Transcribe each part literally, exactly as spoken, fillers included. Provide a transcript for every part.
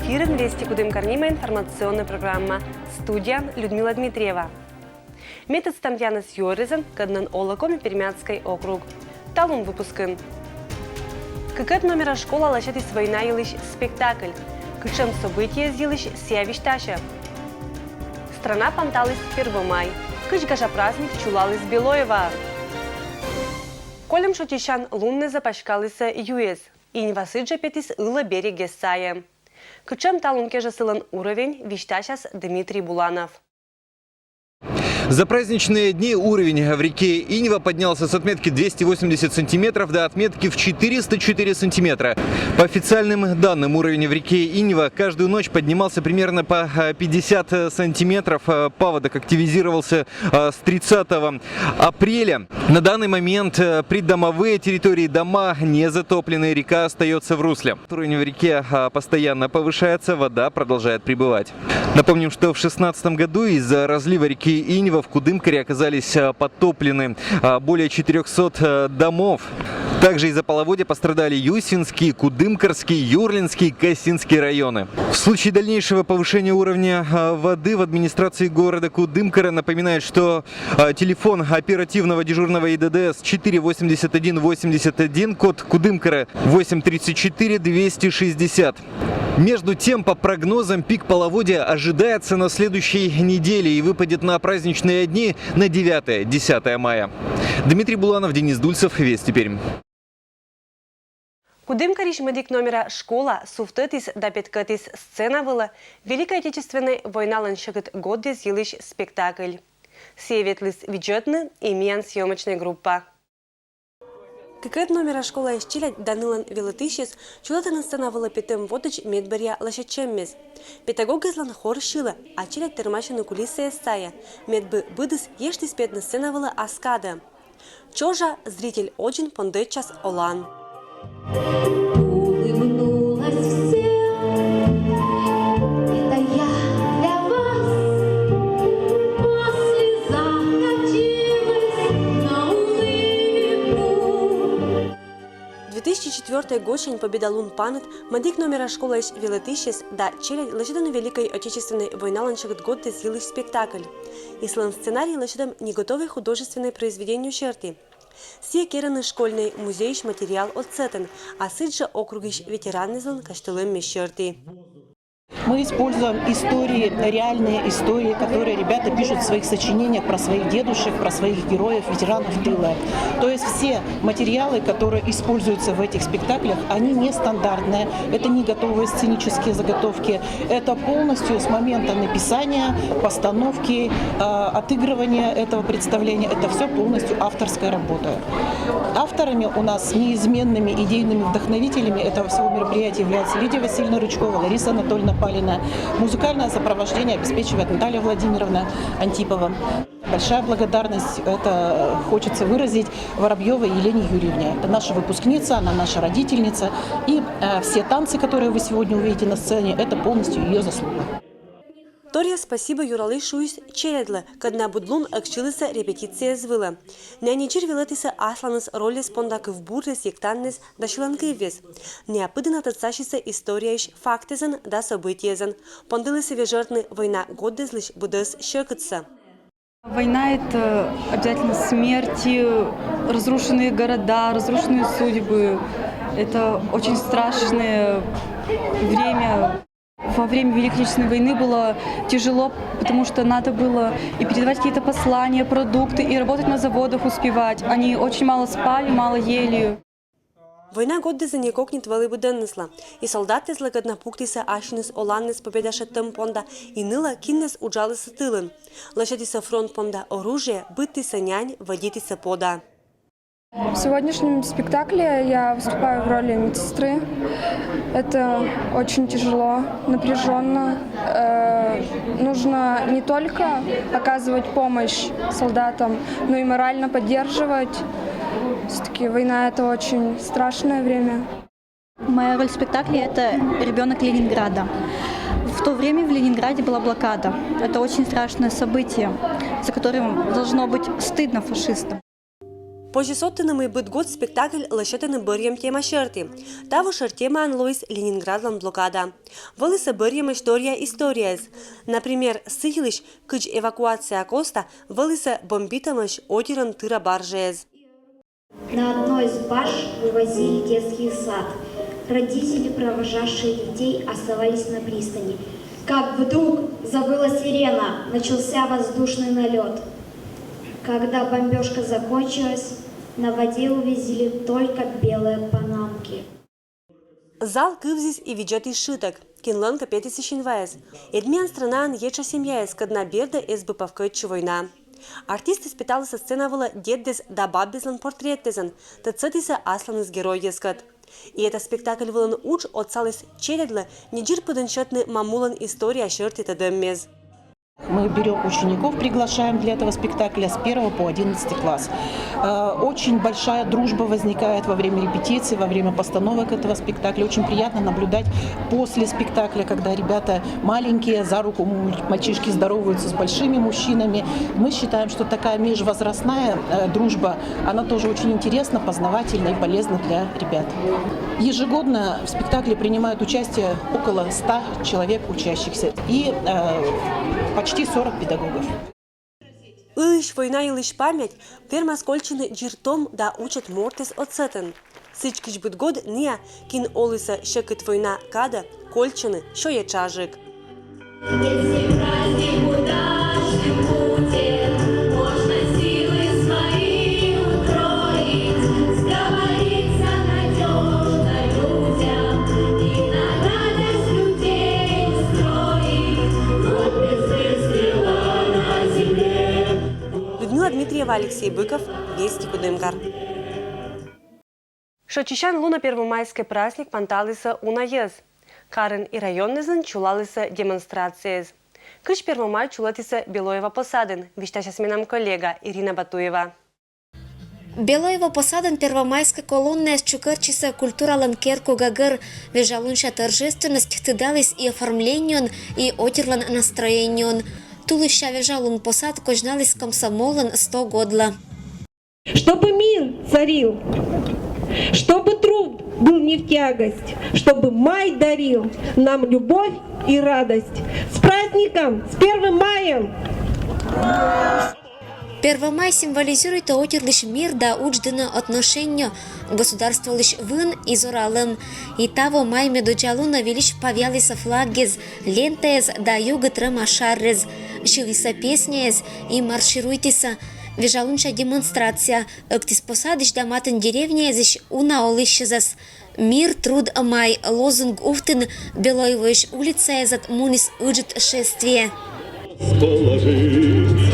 Эфирын «Вести Кудымкар» нима информационнӧй программа. Студияын Людмила Дмитриева. Ме тӧдстам тіянӧс юӧръясӧн, кӧднӧн олӧ Коми-Пермяцкӧй округ. Талун выпускын. Кыкӧд номера школа лӧсьӧдіс война йылысь спектакль. Кутшӧм событиеяс йылысь сійӧ висьтасьӧ? Страна панталіс Первомай. Кыдз гажа праздник чулаліс Белоеваӧ? Кольӧм шутьысян луннас запаськалісӧ юыс. Иньва сідзжӧ петіс ылӧ берегӧс сайӧ. Кутшӧм талун кежӧ сылӧн уровень, висьтасяс Дмитрий Буланов. За праздничные дни уровень в реке Иньва поднялся с отметки двести восемьдесят сантиметров до отметки в четыреста четыре сантиметра. По официальным данным, уровень в реке Иньва каждую ночь поднимался примерно по пятьдесят сантиметров. Паводок активизировался с тридцатого апреля. На данный момент придомовые территории, дома не затоплены, река остается в русле. Уровень в реке постоянно повышается, вода продолжает прибывать. Напомним, что в шестнадцатом году из-за разлива реки Иньва в Кудымкаре оказались потоплены более четырёхсот домов. Также из-за половодья пострадали Юсинский, Кудымкарский, Юрлинский, Касинский районы. В случае дальнейшего повышения уровня воды в администрации города Кудымкара напоминают, что телефон оперативного дежурного ИДДС четыре восемьдесят один восемьдесят один, код Кудымкара восемь тридцать четыре двести шестьдесят. Между тем, по прогнозам, пик половодья ожидается на следующей неделе и выпадет на праздничные дни на девятое-десятое мая. Дмитрий Буланов, Денис Дульцев, Вести Пермь. Кудымкарысь мӧдик номера школа сувтӧдіс да петкӧдіс сцена вылӧ Великӧй Отечественнӧй войналӧн сьӧкыд годъяс йылысь спектакль. Сійӧ ветліс видзӧдны и миян съёмочнӧй группа. Кыкӧд номера школаысь челядь да нылӧн велӧтысьяс чулӧтӧны сцена вылӧ петӧм воддзыд медбӧръя лӧсьӧдчӧммис. Педагогъяслӧн хор сьылӧ, а челядь тэрмасьӧны кулисаяс сайӧ, медбӧр быдыс ештіс петны сцена вылӧ ас кадӧ. Чожа зритель водзын пондӧдчас олан. Две тысячи четвёртӧй годсянь Победа лун паныт мӧдик номера школаысь велӧтысьяс да челядь лӧсьӧдӧны Великӧй Отечественнӧй войналӧн сьӧкыд годъяс йылысь спектакль. И сылӧн сценарий лӧсьӧдӧм неготовӧй художественнӧй произведениеӧн серти. Сійӧ керӧны школьнӧй музейысь материал отсӧтӧн, а сідзжӧ округысь ветеранъяслӧн казьтылӧмъяс серти. Мы используем истории, реальные истории, которые ребята пишут в своих сочинениях про своих дедушек, про своих героев, ветеранов тыла. То есть все материалы, которые используются в этих спектаклях, они нестандартные, это не готовые сценические заготовки, это полностью с момента написания, постановки, отыгрывания этого представления, это все полностью авторская работа. Авторами у нас неизменными идейными вдохновителями этого всего мероприятия являются Лидия Васильевна Рычкова, Лариса Анатольевна Палина. Музыкальное сопровождение обеспечивает Наталья Владимировна Антипова. Большая благодарность, это хочется выразить Воробьевой Елене Юрьевне. Это наша выпускница, она наша родительница. И э, все танцы, которые вы сегодня увидите на сцене, это полностью ее заслуга. Торъя спасибо юралысь шуис челядьлы, кӧдна быд лун ӧкчылісӧ репетицияяс вылӧ. Нянь-эдир велӧдісӧ асланыс рольяс понда кывбуръяс, йӧктанъяс да сьыланкывъяс. Найӧ пыдіна тӧдсасисӧ историяысь фактъясӧн да событиеясӧн. Пондылісӧ вежӧртны война годъяслысь быдӧс сьӧкыдсӧ. Война — это обязательно смерти, разрушенные города, разрушенные судьбы. Это очень страшное время. Во время Великой Отечественной войны было тяжело, потому что надо было и передавать какие-то послания, продукты, и работать на заводах успевать. Они очень мало спали, мало ели. Война годъясӧ некокньыд вӧлі быдӧннысла. И солдатъяслы, кӧдна пуктісӧ ассьыныс оланныс Победа шедьтӧм понда, и нылӧ, кинныс уджалісӧ тылын. Лӧсьӧдісӧ фронт понда оружие, быдтісӧ нянь, вӧдитісӧ пода. В сегодняшнем спектакле я выступаю в роли медсестры. Это очень тяжело, напряженно. Э, нужно не только оказывать помощь солдатам, но и морально поддерживать. Все-таки война — это очень страшное время. Моя роль в спектакле — это ребенок Ленинграда. В то время в Ленинграде была блокада. Это очень страшное событие, за которым должно быть стыдно фашистам. Позьӧ содтыны, мый быд год спектакль лӧсьӧдӧны бӧрйӧм тема сьӧрті. Таво шӧр темаӧн лоис Ленинградлӧн блокада. Вӧлісӧ бӧрйӧмӧсь торъя историяыс. Например, сы йылысь, кыдз эвакуация коста вӧлісӧ бомбитӧмаӧсь Одирӧн тыра баржаыс. На одной из барж вывозили детский сад. Родители, провожавшие детей, оставались на пристани. Как вдруг завыла сирена, начался воздушный налет. Когда бомбежка закончилась, на воде увидели только белые панамки. Зал кывзіс и видзӧдіс шытӧг, кинлӧнкӧ петісны синваыс. Эд миян странаын ещӧ семьяыс, кӧдна бердӧ эз быв павкӧдчы война. Артистыс петалісӧ сцена вылӧ деддӧс да баббезлӧн портреттэзӧн, тӧдсӧдісӧ асланыс геройӧскӧд. И эта спектакль вылын удж отсаліс челядьлы ни дзирпыдын сетны мамулӧн история сьӧрті тӧдӧммес. Мы берём учеников, приглашаем для этого спектакля с первого по одиннадцатый класс. Э, очень большая дружба возникает во время репетиции, во время постановок этого спектакля. Очень приятно наблюдать после спектакля, когда ребята маленькие, за руку мальчишки здороваются с большими мужчинами. Мы считаем, что такая межвозрастная э, дружба, она тоже очень интересна, познавательна и полезна для ребят. Ежегодно в спектакле принимают участие около ста человек учащихся и э, почти сорок педагогов. Ылысь война йылысь память вермас кольччыны дзиртом да учӧт мортӧс ӧтсӧтӧн. Сідзкӧ, быд год ныа, кин олісӧ сьӧкыд война кадӧ, кольччӧны сё етшаджык. Если праздник удачным будет, можно силы свои утроить, сговориться надёжно людям и на радость людей устроить. Хоть без выстрела на земле. Людмила Дмитриева, Алексей Быков, Вести Кудымкар. Шочысян лунӧ первомайскӧй праздник панталісӧ уна йӧз. Карын и районнызын чулалісӧ демонстрацияяс. Кыдз Первомай чулӧдісӧ Белоево посадын, висьтасяс менам коллега Ирина Батуева. Белоево посадын первомайскӧй колоннаяс чукӧртчисӧ культуралӧн керка гӧгӧр. Вежалунся торжественность тыдаліс и оформлениеӧн, и отирлӧн настроениеӧн. Тулысся вежалун посад козьналіс комсомоллӧн сто годлӧ. Чтобы мир царил, чтобы труд был не в тягость, чтобы май дарил нам любовь и радость. С праздником, с первым маем! Первомай символизируйтӧ отирлысь мир да удждыны отношение, государстволысь вын и зоралӧм. И таво май медоддза лунӧ вильысь павъялісӧ флагъяс, лентаяс да югыд рӧма шаръяс, сьылісӧ песняяс и маршируйтісӧ. Вежалунся демонстрация ӧктіс посадысь да матын деревняясысь уна олысьясӧс. «Мир, труд, май» лозунг увтін Белоевоысь улицаясӧд муніс ыджыд шествие.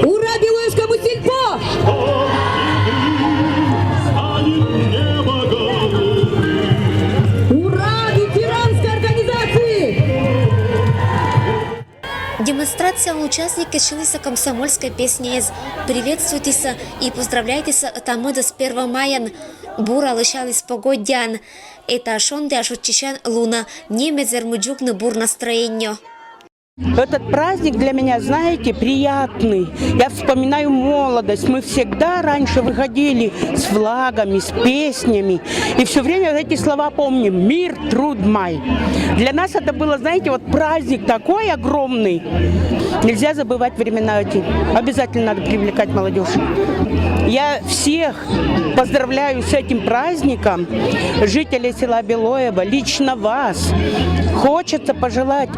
Ура Белоевскому сельпо! Ура ветеранской организации! Демонстрацияын участникъяс сьылісӧ комсомольскӧй песняяс, приветствуйтісӧ и поздравляйтісӧ ӧта-мӧдӧс Первомайӧн. Бура лӧсяліс погоддяӧн. Эта шондіа шочысян лунӧ, не медзыр мый дзугны бур настроение. Этот праздник для меня, знаете, приятный. Я вспоминаю молодость. Мы всегда раньше выходили с флагами, с песнями. И все время эти слова помним. «Мир, труд, май». Для нас это было, знаете, вот праздник такой огромный. Нельзя забывать времена эти. Обязательно надо привлекать молодежь. Я всех поздравляю с этим праздником, жителей села Белоево, лично вас. Хочется пожелать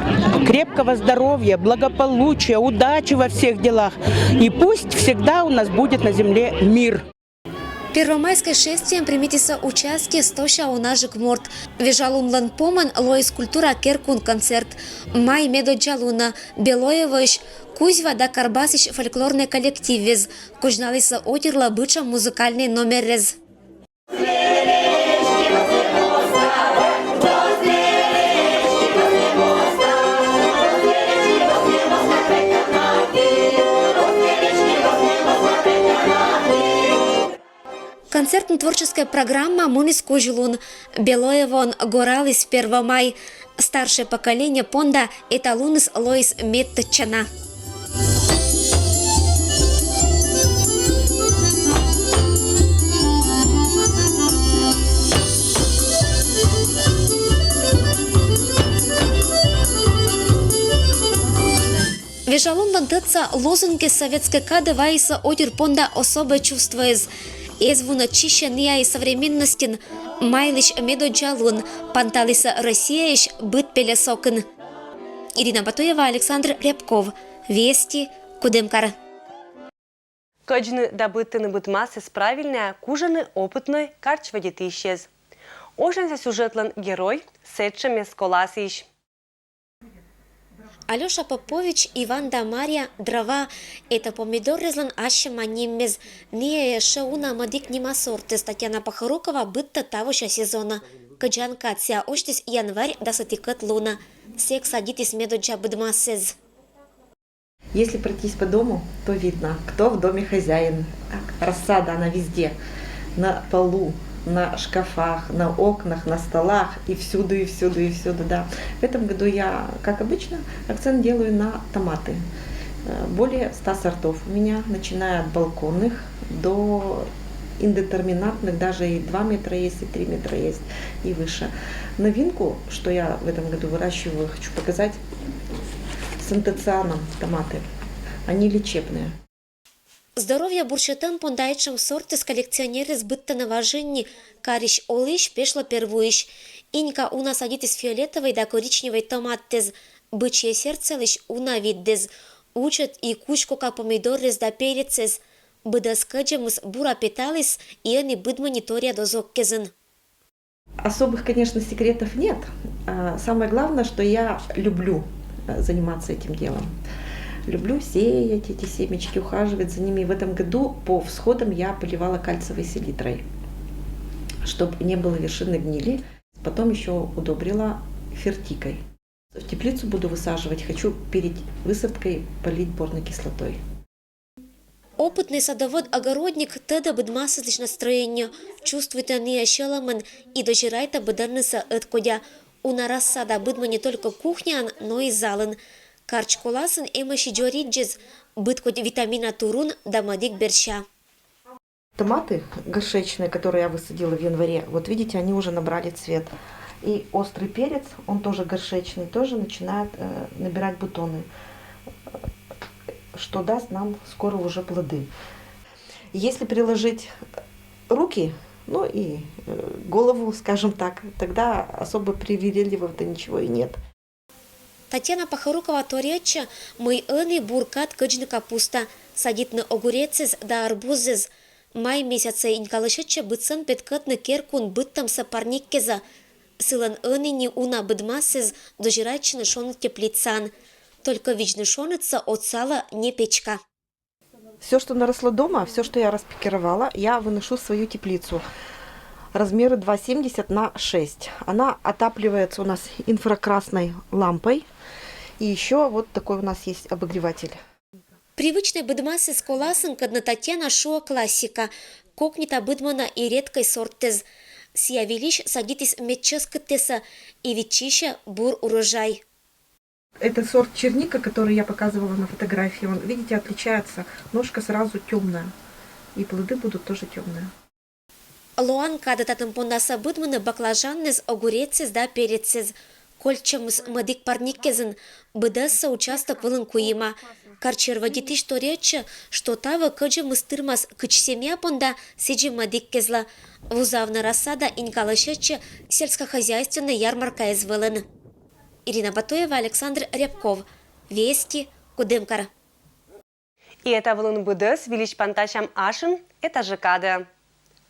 крепкого здоровья, благополучия, удачи во всех делах. И пусть всегда у нас будет на земле мир. Первомайскӧй шествиеӧн примитісӧ участие стося унаджык морт. Вежалунлӧн помӧн лоис культура керкаын концерт. Май медоддза лунӧ Белоевоысь, Кузьва да Карбасысь фольклорнӧй коллективъяс козьналісӧ отирлы бытшӧм музыкальнӧй номеръяс. Концертнӧй-творческӧй программа муніс кузь лун. Белоевоын гораліс Первомай. Старшӧй поколение понда эта луныс лоис медтӧдчана. Шалунлӧн тӧдса лозунгыс советскӧй кадӧ вайисӧ отир понда особӧй чувствоэз. Эз вунӧдчыссьӧ нин и современностьын, майлысь медоддза лун панталісӧ Россияысь быд пельӧсокын. Ирина Батуева, Александр Рябков, «Вести», Кудымкар. Кӧдзны да быдтыны быдмасыс правильнӧя кужӧны опытнӧй карч вӧдитысьӧс. Озьнасӧ сюжетлӧн герой — сэтшӧмӧсь коласьысь. Алёша Попович, Иван да Марья, дрова. Это помидоррезлӧн ассьӧма ниммис. Нин эшшӧ уна мӧдик нима сортыс. Татьяна Похорукова быдтӧ тавося сезонӧ. Кӧдзанкаӧ сійӧ осьтіс январь дас ӧтикӧд лунӧ. Сэк садитіс медоддза быдмасыс. Если пройтись по дому, то видно, кто в доме хозяин. Рассада, она везде. На полу, на шкафах, на окнах, на столах и всюду, и всюду, и всюду, да. В этом году я, как обычно, акцент делаю на томаты. Э, более ста сортов у меня, начиная от балконных до индетерминантных, даже и два метра есть, и три метра есть, и выше. Новинку, что я в этом году выращиваю, хочу показать, с антоцианом томаты. Они лечебные. Здоровья бурсьӧтӧм понда этшӧм сортыс коллекционерыс быдтӧны важӧн ни. Карысь олысь пешлӧ первойысь. Инька уна садитіс фиолетовӧй да коричневӧй томатыс. Бычьӧй сердцелысь уна видыс. Учӧт и кузь кока помидорыс да перецыс. Быдӧс кӧдзӧмыс бура петаліс, и ӧні быдмӧні торъя дозок кизын. Особых, конечно, секретов нет. А, самое главное, что я люблю, э, заниматься этим делом. Люблю сеять эти семечки, ухаживать за ними. В этом году по всходам я поливала кальциевой селитрой, чтобы не было вершины гнили. Потом еще удобрила фертикой. В теплицу буду высаживать, хочу перед высадкой полить борной кислотой. Опытнӧй садовод-огородник тӧдӧ быдмасыслысь настроение, чувствуйтӧ нин сьӧлӧмӧн и дозирайтӧ быдӧннысӧ ӧткодя. Уна рассада быдмӧ не только кухняын, но и залын. Карч коласын эмӧсь и дзоридзьыс, быдкодь витамина турун да мӧдик берся. Томаты горшечные, которые я высадила в январе, вот видите, они уже набрали цвет. И острый перец, он тоже горшечный, тоже начинает, э, набирать бутоны, что даст нам скоро уже плоды. Если приложить руки, ну и, э, голову, скажем так, тогда особо привередливого-то ничего и нет. Татьяна Похорукова торйӧдчӧ, мый ӧні бур кад кӧдзны капуста, садитны огурецыс да арбузыс. Май месяцӧ инькалӧ сетчӧ быдсӧн петкӧдны керкуын быдтӧмсӧ парник кизӧ. Сылӧн ӧні ни уна быдмасыс дозирайтчӧны шоныд теплицаын. Только видзны шонытсӧ отсалӧ не печка. Все, что наросло дома, все, что я распикировала, я выношу в свою теплицу. Размеры два семьдесят на шесть. Она отапливается у нас инфракрасной лампой. И еще вот такой у нас есть обогреватель. Привычнӧй быдмасыс коласын, кодӧс Татьяна шуӧ классика. Кокнита быдмӧны и редкӧй сортыс. Сійӧ выльысь садитіс мед чӧскыдтісӧ и виччысьӧ бур урожай. Это сорт черника, который я показывала на фотографии. Он, видите, отличается. Ножка сразу темная. И плоды будут тоже темные. Лоан кадӧ татӧн пондасӧ быдмӧны баклажаныс, огурецыс да перецыс. Кольччӧмыс мӧдик парник кизын, быдӧссӧ участок вылын куима. Карчер вӧдитысь торйӧдчӧ, что таво кӧдзӧмыс тырмас кыдз семья понда, сідзи мӧдик кизлӧ. Вузавны рассада инькалӧ сетчӧ сельскохозяйственнӧй ярмаркаыс вылын. Ирина Батуева, Александр Рябков, «Вести», Кудымкар. И это вылын быдӧс. Выльысь пантасям ашын этажӧ кадӧ.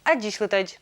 Аддзысьлытӧдз.